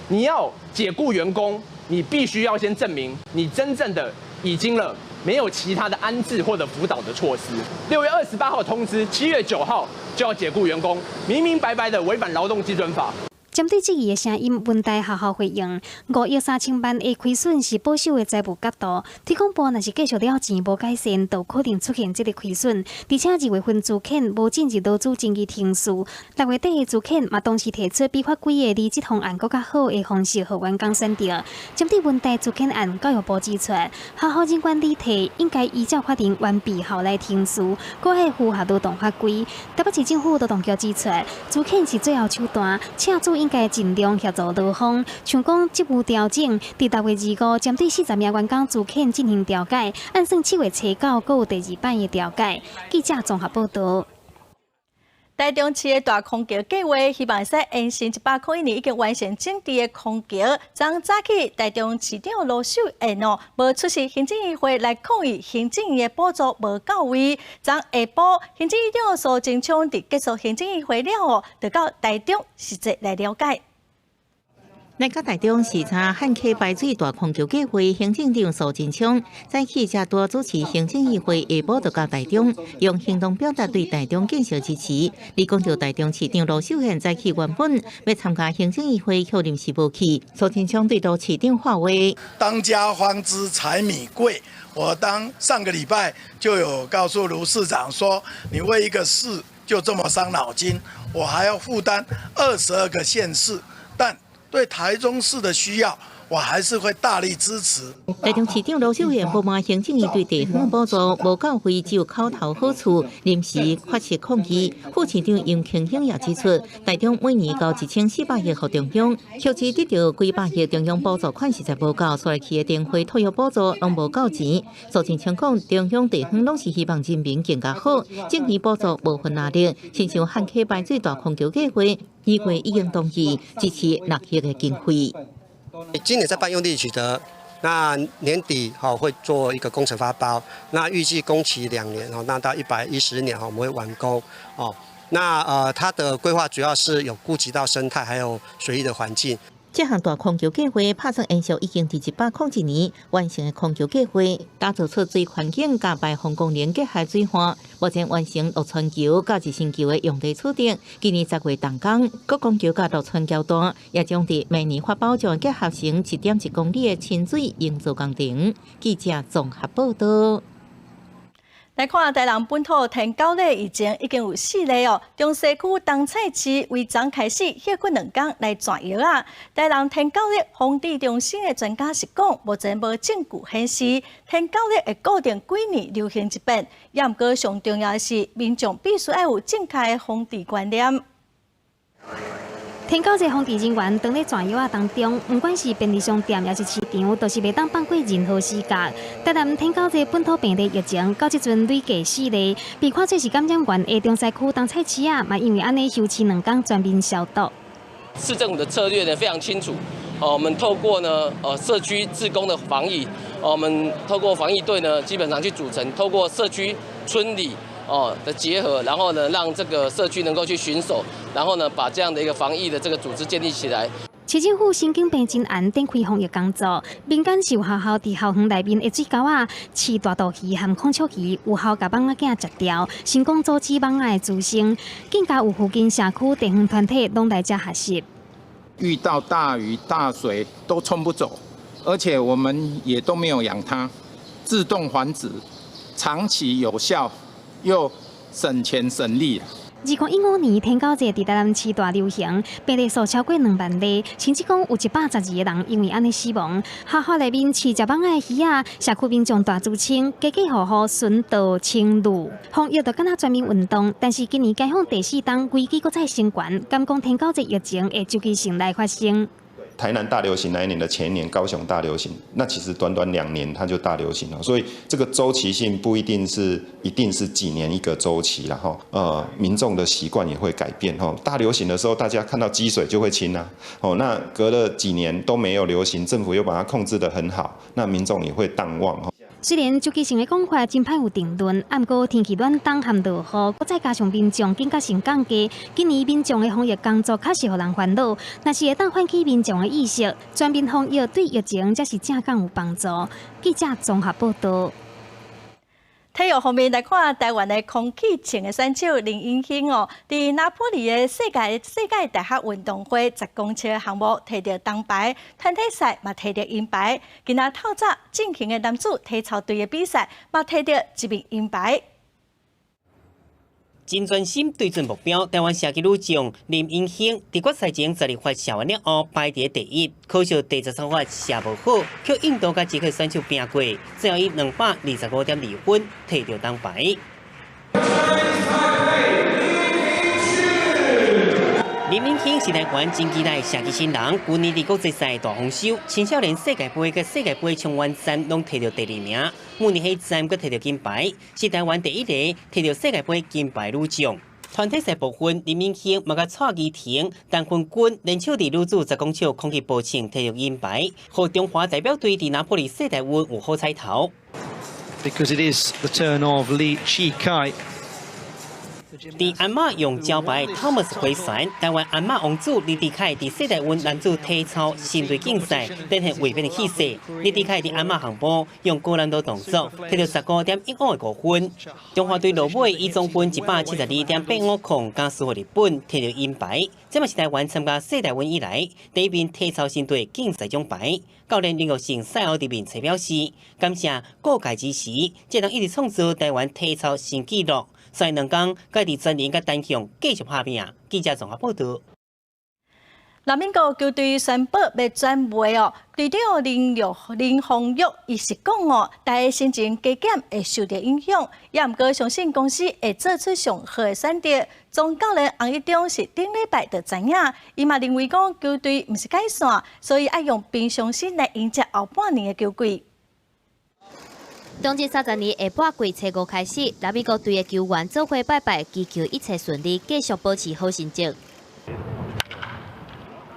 你要解雇員工，你必須要先證明你真正的已經了沒有其他的安置或者輔導的措施。6月28號通知，7月9號就要解雇員工，明明白白的違反勞動基準法。針對質疑的聲音，文大學校回應：5億3000萬的虧損是保守的財務角度。推廣部若是繼續了錢無改善，就可能出現這个虧損。而且2月份資遣無進入勞資爭議程序，6月底的資遣嘛，同時提出比法規的離職方案閣較好的方式，予員工選擇。針對文大資遣案，教育部指出，學校人員離退應該依照法定完備後來程序，閣愛符合勞動法規。台北市政府勞動局指出，資遣是最後手段，請主應該盡量協助勞方，像講職務調整，佇6月25針對40名員工資遣進行調解，按算7月初9閣有第二擺的調解。記者綜合報導。台中市的大空橋計畫，希望會使延伸101年已經完成整治的空橋。昨早起，台中市長盧秀燕哦，無出席行政院會來抗議行政院的補助無到位。昨下晡，行政院長蘇貞昌佇結束行政院會了後，就到台中實際來了解。來到台中視察旱溪排水大空橋計劃，行政長蘇貞昌早起才拄主持行政院會，下晡就到台中，用行動表達對台中建設支持。而講著台中市長盧秀燕早起原本欲參加行政院會，卻臨時無去。蘇貞昌對盧市長喊話：當家方知柴米貴。我當上個禮拜就有告訴盧市長說，你為一個市就這麼傷腦筋，我還要負擔22個縣市，但對台中市的需要，我還是會大力支持。台中市長盧秀燕不滿行政院對地方補助無到位，只有口頭好處，臨時發出抗議。副市長楊慶興也指出，台中每年交1400億予中央，卻只得著幾百億中央補助款實在無夠，所以去的電費托育補助攏無夠錢。蘇貞昌講，中央地方攏是希望人民更加好，政府補助無分壓力，親像旱溪排水大空橋計劃，2月已經同意支持6億的經費。今年在辦用地取得，那年底哈會做一個工程發包，那預計工期2年哈，那到110年哈我們會完工哦。那它的規劃主要是有顧及到生態還有水域的環境。這項大空橋計劃拍算延續已經佇101年完成的空橋計劃，打造出水環境佮排放功能結合水岸。目前完成陸川橋佮日新橋的用地取得，今年10月動工，國光橋佮陸川橋段也將佇明年發包，將結合成1.1公里的親水營造工程。記者綜合報道。來看台南本土天狗熱疫情已經有四例哦。中西區東菜市為昨開始歇睏2工來轉藥啊。台南天狗熱防治中心的專家是講，目前無證據顯示天狗熱會固定幾年流行一遍。也毋過上重要的是，民眾必須愛有正確的防治觀念。天狗熱防治人員當咧轉藥仔當中，毋管是便利商店抑是市場，都是袂當放過任何死角。台南天狗熱本土病例疫情到這陣累計四例，被看做是感染源的中西區東菜市仔，嘛因為按呢休市2工全面消毒。市政府的策略呢非常清楚，哦，我們透過呢，社區志工的防疫，我們透過防疫隊呢，基本上去組成，透過社區村里哦的結合，然後呢，讓這個社區能夠去巡守，然後呢，把這樣的一個防疫的這個組織建立起來。市政府神經病真嚴，展開防疫工作。民間受學校佇校園內面的水溝仔飼大肚魚和孔雀魚，有效共蠓仔囝食掉，成功阻止蠓仔的滋生。更加有附近社區地方團體攏來遮學習。遇到大雨大水都沖不走，而且我們也都沒有養它，自動繁殖，長期有效又省錢省力。2015年，天狗熱佇台南市大流行，病例數超過2萬例，甚至講有112個人因為按呢死亡。學校內面飼食蠓仔的魚仔，社區民眾大媠清，家家戶戶巡道清路，防疫就敢若全民運動。但是今年解封第四冬，危機閣再升懸，敢講天狗熱疫情會周期性來發生？台南大流行那一年的前一年，高雄大流行，那其實短短2年它就大流行了，所以這個週期性不一定是一定是幾年一個週期啦，哈，民眾的習慣也會改變，哈，大流行的時候大家看到積水就會清啊，哦，那隔了幾年都沒有流行，政府又把它控制得很好，那民眾也會淡忘，哈。雖然周期性的講法真歹有定論，毋過天氣暖冬和落雨，閣再加上民眾警覺性降低，今年民眾的防疫工作確實予人煩惱。若是會當喚起民眾的意識，全面防疫對疫情才是正港有幫助。記者綜合報道。體育方面來看，台灣的空氣槍的選手林盈興哦，佇拿坡里的世界大學運動會10公尺項目摕著銅牌，團體賽嘛摕著銀牌。今仔透早進行的男子體操隊的比賽嘛摕著一面銀牌。真專心對準目標，台灣射擊女將林盈興佇決賽前12發射完了後排佇第一，可惜第13發射無好，予印度佮捷克選手拚過，最後以225.2分摕著銅牌。林盈興是台灣真期待的射擊新人，舊年佇國際賽大豐收，青少年世界盃佮世界盃衝遠站攏摕著第二名，慕尼黑站閣摕著金牌，是台灣第一个摕著世界盃金牌女將。團體賽部分，林盈興嘛佮蔡宜婷、陳芬君聯手佇女子10公尺空氣步槍摕著銀牌，予中華代表隊佇拿坡里世大運有好彩頭。 Because it is the turn of Lee Chih Kai. 佇鞍馬用招牌 Thomas 回旋，台灣鞍馬王子林智凱佇世大運男子體操神隊競賽展現衛冕的氣勢。林智凱佇鞍馬項目用高難度動作，摕著15.15的五分。中華隊落尾以總分172.850，敢輸予日本，摕著銀牌。這嘛是台灣參加世大運以來第一面體操神隊競賽獎牌。教練林玉成賽後佇面冊表示，感謝各界支持，才能一直創造台灣體操新紀錄。所以兩工閣佇專人佮單項繼續拍拚。記者綜合報導。拉米哥球隊宣布欲轉賣哦，隊長林泓育伊是講哦，大家心情加減會受著影響，也毋過相信公司會做出上好的選擇。總教練洪一中是頂禮拜就知影，伊嘛認為講球隊毋是解散，所以愛用平常心來迎接後半年的球季。冬至30年下半季初五開始，拉米哥隊的球員做伙拜拜，祈求一切順利，繼續保持好成績。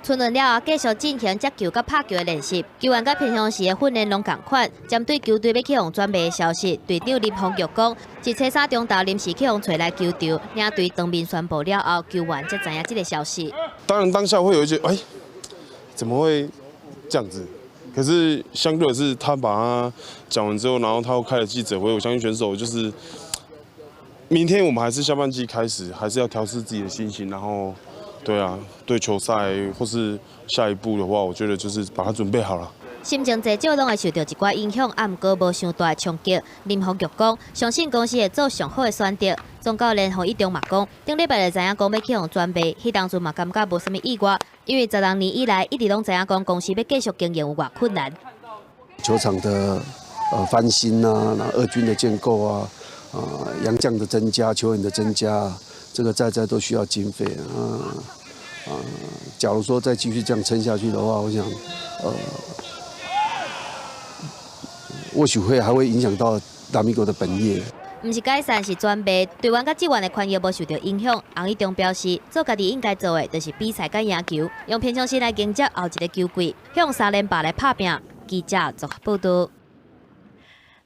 春運了後，繼續進行接球佮拍球的練習。球員佮平常時的訓練攏仝款。針對球隊欲去予轉賣的消息，隊長林泓育講，是初三中晝臨時去予揣來球場，領隊當面宣布了後，球員才知影這个消息。當然當下會有一些，哎，怎麼會這樣子？可是相對的是，他把他講完之後，然後他又開了記者會，我相信選手就是明天我們還是下半季開始，還是要調適自己的心情，然後。對啊，對球賽或是下一步的話，我覺得就是把它準備好了。心情濟少攏會受著一寡影響，啊，毋過無傷大的衝擊。林泓育講，相信公司會做上好的選擇。總教練洪一中嘛講，頂禮拜就知影講欲去予轉賣，彼當陣嘛感覺無啥物意外，因為16年以來一直攏知影講公司欲繼續經營有偌困難。球場的翻新啊，那二軍的建構啊，洋將的增加，球員的增加。這個在在都需要經費啊啊！假如說再繼續這樣撐下去的話，我想，或許會還會影響到拉米哥的本業。毋是解散，是轉賣，隊員佮職員的權益無受著影響。洪一中表示，做家己應該做的，就是比賽佮贏球，用平常心來迎接後一个球季，向三連霸來拍拚。記者綜合報導。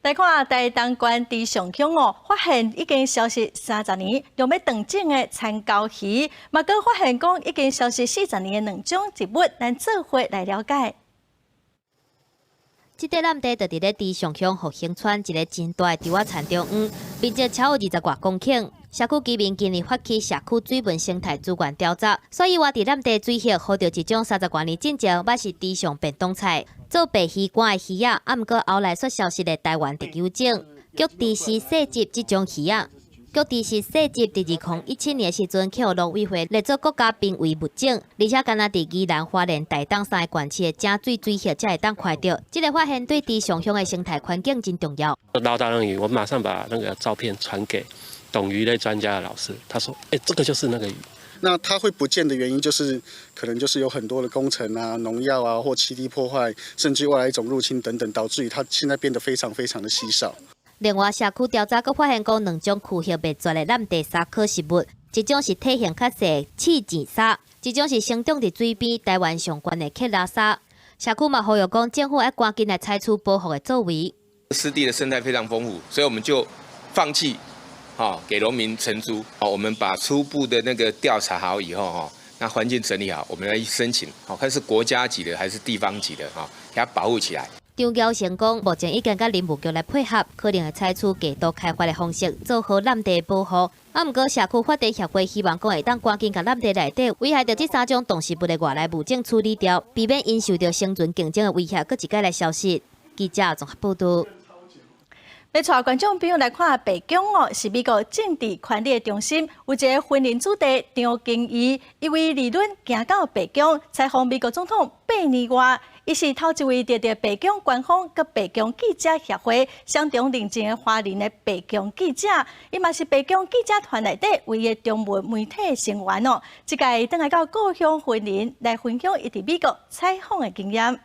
來看台東縣池上鄉哦，發現已經消失30年，著欲斷種的田鮫魚，嘛閣發現講已經消失40年的兩種植物，咱做伙來了解。這塊濫地就佇咧池上鄉復興村一个真大的稻仔田中央，面積超過20外公頃。社區居民今年發起社區水文生態資源調查，所以我佇濫地水域予著一種30外年進前，猶是池上便當菜，做白魚乾的魚仔，啊，毋過後來煞消失的台灣特有種，菊池氏細鯽這種魚仔。菊池氏細鯽佇2017年的時陣，去予陸委會列做國家瀕危物種，而且干焦佇宜蘭、花蓮、台東三个縣市的井水水域才會當看著。這个發現對池上鄉的生態環境真重要。撈到那個魚，我馬上把那個照片傳給懂魚類專家的老師，他說：“欸，這個就是那個魚。” 那它會不見的原因，就是可能就是有很多的工程啊、農藥啊，或棲地破壞，甚至外來種入侵等等，導致於它現在變得非常非常的稀少。另外，社區調查閣發現講兩種趨向滅絕的濫地鯊科植物，一種是體型較細刺箭鯊，一種是生長佇水邊台灣上懸的克拉鯊。社區嘛呼籲講，政府愛趕緊來採取保護的作為。濕地的生態非常豐富，所以我們就放棄，給農民承租。我們把初步的那個調查好以後，那環境整理好，我們來申請，看是國家級的還是地方級的，給它保護起來。張嬌成講，目前已經佮林務局來配合，可能會採取過度開發的方式做好濫地保護。啊，毋過社區發展協會希望講會當趕緊共濫地內底危害著這三種動植物的外來物種處理掉，避免𪜶受著生存競爭的威脅，閣一擺來消失。記者綜合報導。欲帶觀眾朋友來看白宮哦，是美國政治權力的中心，有一个雲林子弟張經義，伊為理論行到白宮採訪美國總統8年外，伊是頭一位得著白宮官方佮白宮記者協會雙重認證的華人的白宮記者，伊嘛是白宮記者團內底唯一中文媒體成員哦。這擺轉來到故鄉雲林來分享伊佇美國採訪的經驗。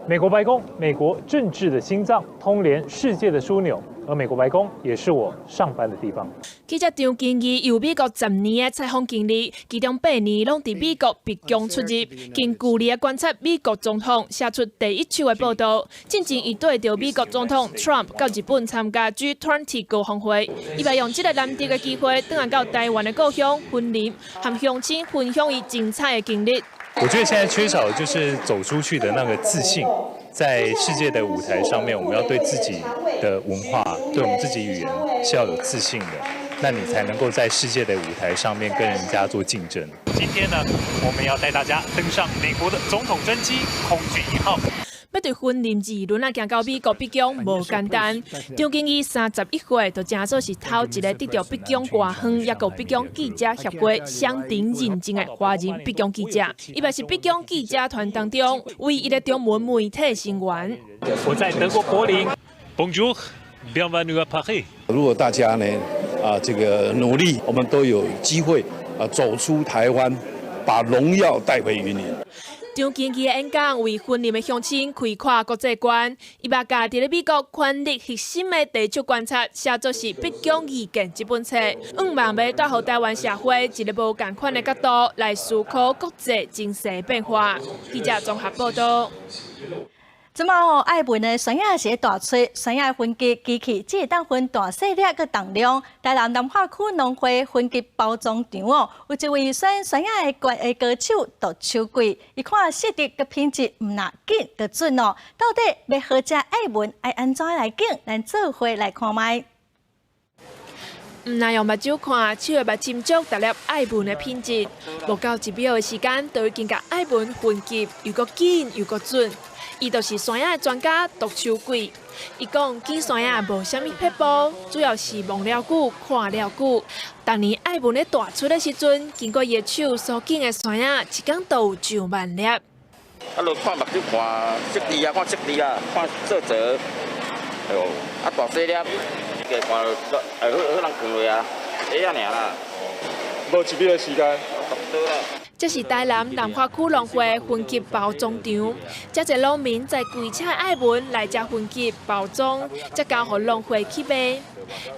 美國白宮，美國政治的心臟，通聯世界的樞紐。而美國白宮也是我上班的地方。記者張金義有美國10年的採訪經歷，其中8年攏佇美國白宮出入，近距離的觀察美國總統，寫出第一手的報道。進前伊綴著美國總統 Trump 到日本參加 G20 高峰會，伊嘛用這个難得的機會，轉來到台灣的故鄉雲林，和鄉親分享伊精彩的經歷。我覺得現在缺少的就是走出去的那個自信，在世界的舞台上面，我們要對自己的文化、對我們自己語言是要有自信的，那你才能夠在世界的舞台上面跟人家做競爭。今天呢，我們要帶大家登上美國的總統專機空軍一號。欲對雲林二輪仔行到美國白宮無簡單。張金義31歲，就成做是頭一个得著白宮外訪，抑閣白宮記者協會雙重認證的華人白宮記者。伊嘛是白宮記者團當中唯一的中文媒體成員。我在德國柏林，Bonjour，bienvenue à Paris。如果大家呢啊這個努力，我們都有機會啊走出台灣，把榮耀帶回雲林。張金義的演講為雲林的鄉親開闊國際觀，伊嘛共佇咧美國權力核心的地區觀察寫做是《白宮意見》這本冊，向望欲帶予台灣社會一个無仝款的角度來思考國際情勢變化。記者綜合報道。這馬哦，愛文的酸葉是大吹，酸葉分級機器只會當分大細粒佮重量。台南南化區農會分級包裝場哦，有一位選酸葉的高手杜秋桂，伊看色澤佮品質毋但緊閣準哦。到底欲好食愛文愛按怎來揀？咱做伙來看覓。毋但用目睭看，手會捌斟酌逐粒愛文的品質。無夠1秒的時間，就已經共愛文分級，又閣緊又閣準。伊就是山仔的專家杜秋桂。伊講揀山仔無啥物撇步，主要是望了久、看了久。逐年愛文咧大出的時陣，經過伊的手所揀的山仔，一工都有上萬粒。啊，就看目睭看色字啊，看色字啊，看色澤。哎喲，啊大細粒，加看，哎好好人扛落啊，會仔爾啦。無1秒的時間。這是台南南化區農會分級包裝場，遮濟農民載規車愛文來遮分級包裝，才交予農會去賣。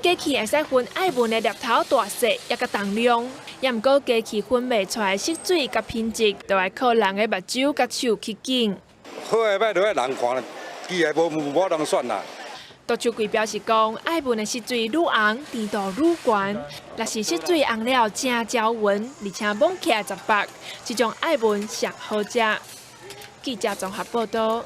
機器會使分愛文的粒頭大細，抑佮重量，也毋過機器分袂出來色水佮品質，就愛靠人的目睭佮手去揀。好的歹都愛人看，機械無法通選啦。杜秋桂表示講，愛文的色水愈紅，甜度愈懸；若是色水紅了誠焦勻，而且摸起來十白，這種愛文上好食。記者綜合報道。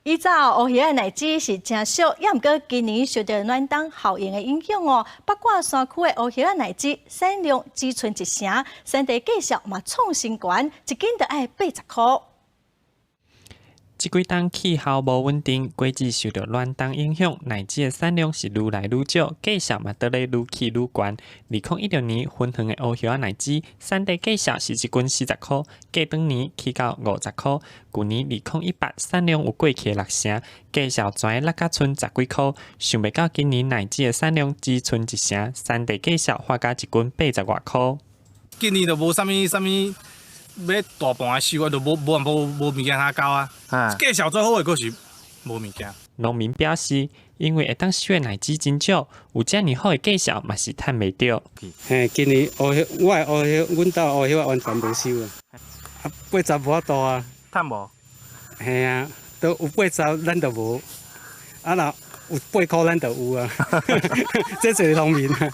以早烏魚仔奶子是誠俗，也毋過今年受著暖冬效應的影響哦，八卦山區的烏魚仔奶子產量只賰一成，產地價數嘛創新高，一斤就愛80箍。這幾冬氣候無穩定，果子受著暖冬影響，奶子的產量是愈來愈少，價數嘛閣咧愈起愈懸。2016年，雲園的烏葉仔奶子產地價數是一斤40箍，過轉年起到50箍。舊年2018產量有過去的六成，價數全落甲賰十幾箍。想袂到今年奶子的產量只賰一成，產地價數發甲一斤80外箍。今年就無啥物啥物。欲大盤的收啊，就無無無無物件通交啊。價數最好的，閣是無物件。農民表示，因為會當收的奶子真少，有遮爾好的價數嘛是趁袂著。嘿，今年烏葉，我的烏葉，阮兜烏葉完全無收啊。啊，80無法度啊。趁無？嘿啊，都有80，咱就無。啊，若有8箍，咱就有啊。這濟農民啊，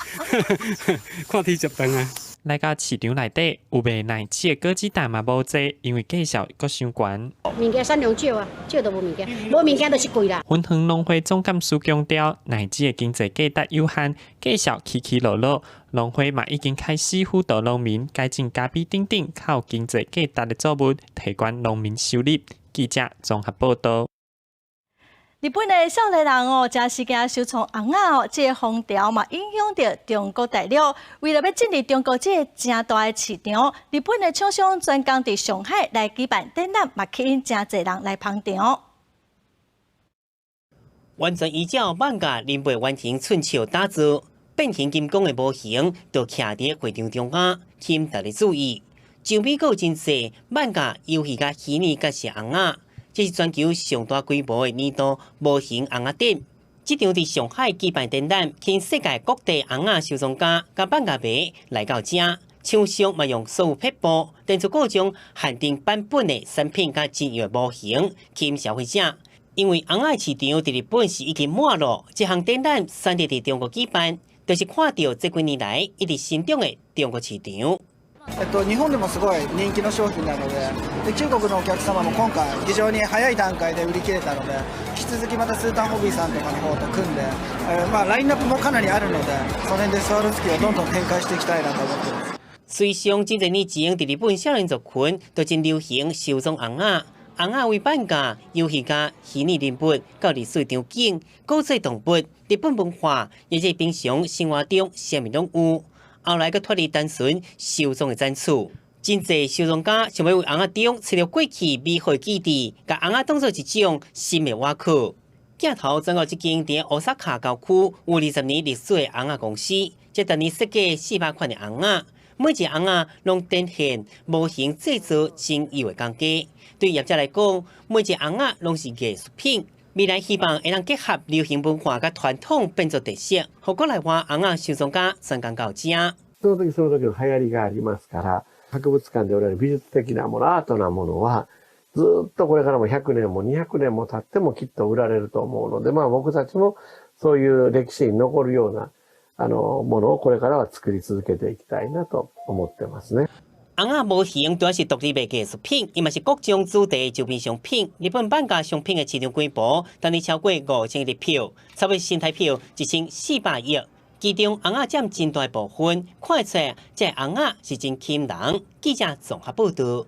看天食飯啊。來到市場內底，有賣奶子的果子擔嘛無濟，因為價數閣傷懸。物件產量少啊，少就無物件，無物件就是貴啦。雲園農會總幹事強調，奶子的經濟價值有限，價數起起落落，農會嘛已經開始輔導農民改種咖啡等等較有經濟價值的作物，提懸農民收入。記者綜合報道。日本的少年人哦，誠時間收藏尪仔哦，這个風潮嘛影響著中國大陸。為了欲進入中國這个誠大的市場，日本的廠商專工佇上海來舉辦展覽，嘛吸引誠濟人來捧場。完全依照漫畫人物原型寸尺打造，變形金剛的模型就徛佇會場中間，吸引大家注意。上美國真濟漫畫遊戲佮虛擬佮是尪仔。這是全球上大規模的年度模型尪仔展。這場佇上海舉辦展覽，吸引世界各地尪仔收藏家佮漫畫迷來到遮。廠商嘛用所有撇步，展出各種限定版本的產品佮真樣模型，吸引消費者。因為尪仔市場佇日本是已經沒落，這項展覽選擇佇中國舉辦，就是看著這幾年來一直成長的中國市場。日本でもすごい人気の商品なので、で中国のお客様も今回非常に早い段階で売り切れたので、引き続きまたスータンホビーさんとかの方と組んで、まあラインナップもかなりあるので、その辺でスワロフスキーをどんどん展開していきたいなと思ってます。隨上真濟年前，佇日本少年族群都真流行收藏尪仔，尪仔為漫畫、遊戲佮虛擬人物到歷史場景、古仔動物、日本文化，抑是平常生活中啥物攏有。後來閣脫離單純收藏的展出，真濟收藏家想欲為尪仔中揣著過去美好的記憶，共尪仔當做一種新的瓦克。鏡頭轉到這間佇大阪郊區有20年歷史的尪仔公司，這逐年設計400款的尪仔，每一個尪仔攏展現模型製作精幼的工藝。對業者來講，每一個尪仔攏是藝術品。未來希望會當結合流行文化佮傳統變做特色，予國內外尪仔收藏家專工到遮。その時その時の流行りがありますから、博物館で売られる美術的なもの、アートなものは、ずっとこれからも100年も200年も経ってもきっと売られると思うので、まあ僕たちもそういう歴史に残るようなものをこれからは作り続けていきたいなと思ってますね。尪仔模型除了是獨立的藝術品，伊嘛是各種主題周邊商品。日本漫畫商品的市場規模，當年超過5000億日票，差不多新台幣1400億。其中尪仔佔真大部分，看得出這尪仔是真吸引人。記者綜合報導。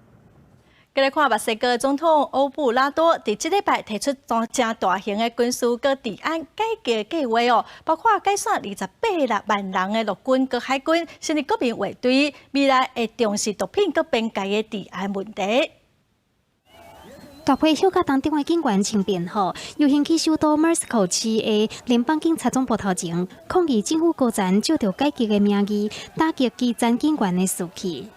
繼來看墨西哥總統歐布拉多佇這禮拜提出誠大型的軍事佮治安改革計劃哦，包括解散28萬人的陸軍佮海軍，成立國民衛隊，未來會重視毒品佮邊界的治安問題。大批休假當中的警員穿便服，遊行去首都莫斯科市的聯邦警察總部頭前，抗議政府高層借著改革的名義，打擊基層警員的士氣。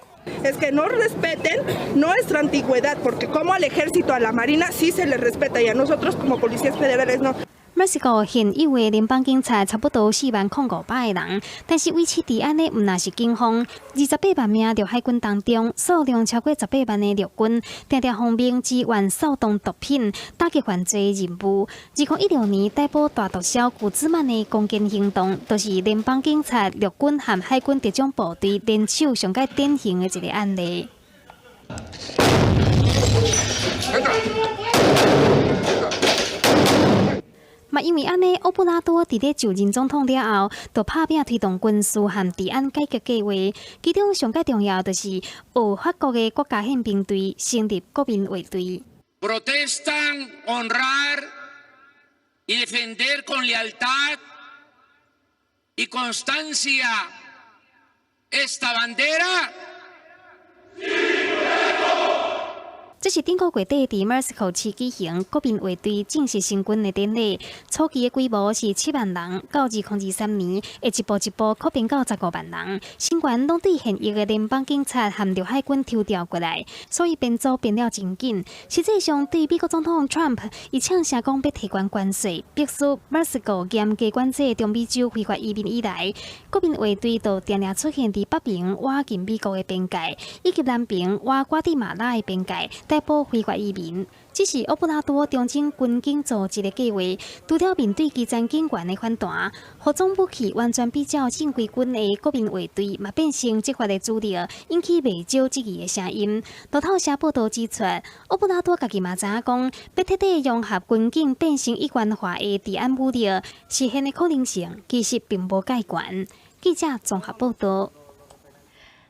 Es que no respeten nuestra antigüedad, porque como al ejército, a la marina sí se les respeta y a nosotros como policías federales no。墨西哥現有的聯邦警察差不多4萬0500個人，但是維持治安的毋但是警方，28萬名陸海軍當中，數量超過18萬的陸軍，定定奉命支援掃蕩毒品、打擊犯罪任務。2016年逮捕大毒梟古茲曼的攻堅行動，就是聯邦警察、陸軍和海軍特種部隊聯手上蓋典型的一個案例。嘛，因為按呢，歐布拉多佇咧就任總統了後，就拍拚推動軍事和治安改革計劃。其中上蓋重要就是學法國的國家憲兵隊成立國民衛隊。 Protestan honrar y defender con lealtad y constancia esta bandera。這是頂個月底佇莫斯科市舉行國民衛隊正式成軍的典禮。初期的規模是7萬人，到2023年會一步一步擴編到15萬人。成員攏對現役的聯邦警察和陸海軍抽調過來，所以編組變了真緊。實際上，對美國總統 Trump 伊嗆聲講欲提懸關稅，迫使墨西哥嚴格管制中美洲非法移民以來，國民衛隊就定定出現佇北邊倚近美國的邊界，以及南邊倚瓜地馬拉的邊界。逮捕非法移民，這是歐布拉多重整軍警組織的計劃。除了面對基層警員的反彈，武裝武器完全比照正規軍的國民衛隊，嘛變成執法的主力，引起袂少質疑的聲音。路透社報導指出，歐布拉多家己嘛知影講，欲徹底融合軍警變成一元化的治安武力，實現的可能性其實並無蓋懸。記者綜合報導。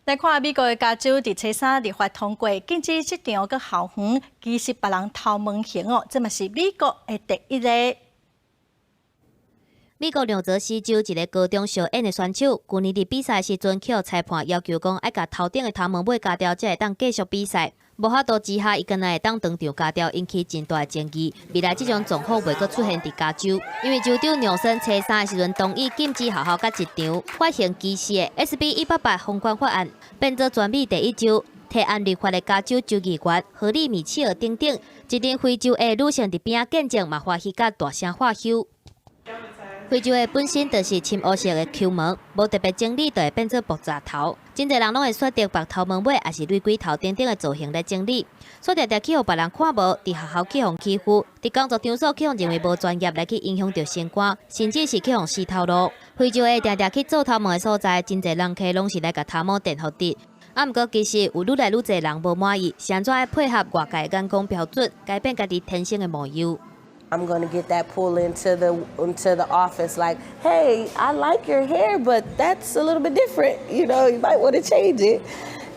來看美國的加州，佇初三立法通過禁止職場佮校園歧視別人頭毛型哦，這嘛是美國的第一例。美國紐澤西州一个高中校演的選手，舊年佇比賽時陣，予裁判要求講愛共頭頂的頭毛尾鉸掉，才會當繼續比賽。無法度之下，伊敢若會當當場鉸掉，引起真大的爭議。未來這種狀況袂閣出現佇加州，因為州長紐森初三的時陣同意禁止學校佮職場發行歧視的 SB 188封關法案，變做全美第一州。提案立法的加州州議員荷莉米切爾等等，一陣非洲裔女性佇邊仔見證，嘛歡喜佮大聲喝咻。非洲裔本身就是深烏色的鬮毛，無特別整理就會變做爆炸頭。真濟人攏會選擇縛頭毛尾，抑是雷鬼頭等等的造型來整理。煞常常去予別人看無，佇學校去予欺負，佇工作場所去予認為無專業來去影響著升官，甚至是去予死頭路。非洲裔定定去做頭毛的所在，真濟人客攏是來共頭毛電予直。啊，毋過其實有愈來愈濟人無滿意，是按怎愛配合外界眼光標準，改變家己天生的模樣。 I'm going to get that pull into the office like, "Hey, I like your hair, but that's a little bit different. You might want to change it."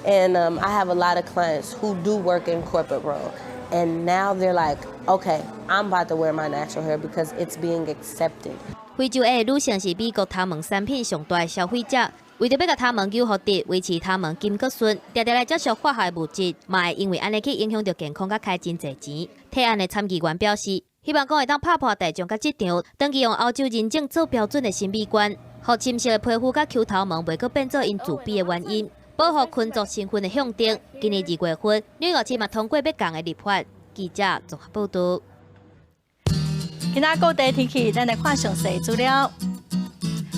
And I have a lot of clients who do work in corporate world, and now they're like, "Okay, I'm about to wear my natural hair because it's being accepted." 非洲裔女性是美國頭毛產品上大的消費者，為著欲共頭毛扭予直，維持頭毛金閣順，定定來接觸化學物質，嘛會因為按呢去影響著健康，佮開真濟錢。提案的參議員表示，希望講會當拍破大眾佮職場，長期用歐洲認證做標準的審美觀，予深色的皮膚佮鬮頭毛袂閣變做𪜶自卑的原因，保護坤族身份的象徵。今年2月份，紐約市嘛通過欲仝的立法。記者綜合報道。今仔各地天氣，咱來看詳細資料。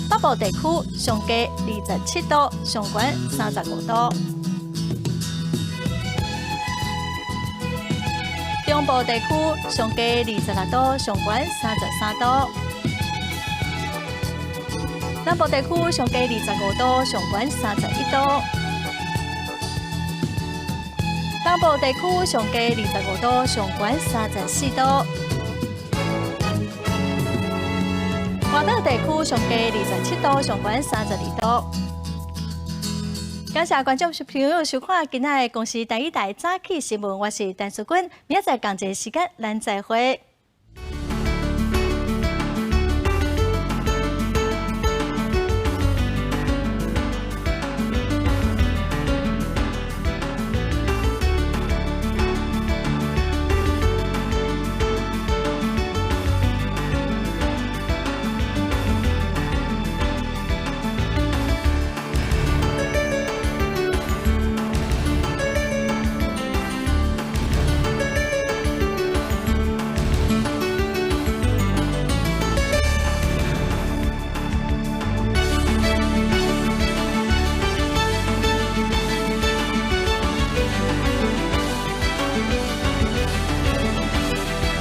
北部地區上低27度，上懸35度。中部地區上低26度，上懸33度。南部地區上低25度，上懸31度。東部地區上低25度，上懸34度。外島地區上低27度，上懸32度。感謝觀眾朋友收看今仔的公視台語台早起新聞，我是陳淑君，明仔載仝一个時間，咱再會。